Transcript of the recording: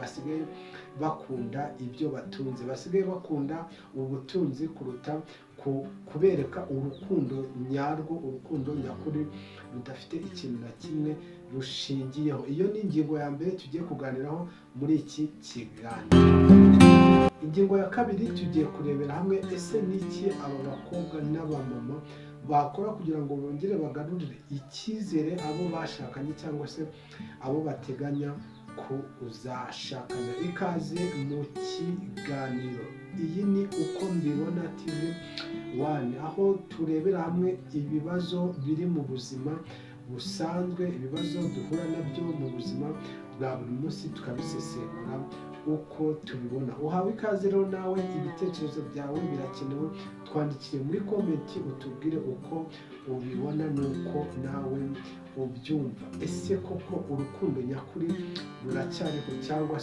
Basigaye bakunda ibyo batunze, basigaye bakunda ubutunzi kuruta kubereka urukundo nyarwo, urukundo nyakuri rudafite ikintu na kimwe rushingiyeho. Iyo ni ingingo ya mbere tugiye kuganiraho muri iki kiganiro. Ingingo ya kabiri, tugiye kurebera hamwe: ese ni iki aba bakobwa n'abamama bakora kugira ngo bongere bagarurire icyizere abo bashakanye cyangwa se abo bateganya kuzashakana? Ikaze mu kiganiro. Iyi ni Uko Mbibona TV One, aho turebera hamwe ibibazo biri mu buzima busanzwe, ibibazo duhura nabyo mu buzima bwa buri munsi, tukabisesengura uko tubibona. Uhawe ikaze rero nawe, ibitekerezo byawe birakenewe. Twandikire muri comment, utubwire uko ubibona n'uko nawe ubyumva. Ese koko urukundo nyakuri ruracyariho cyangwa se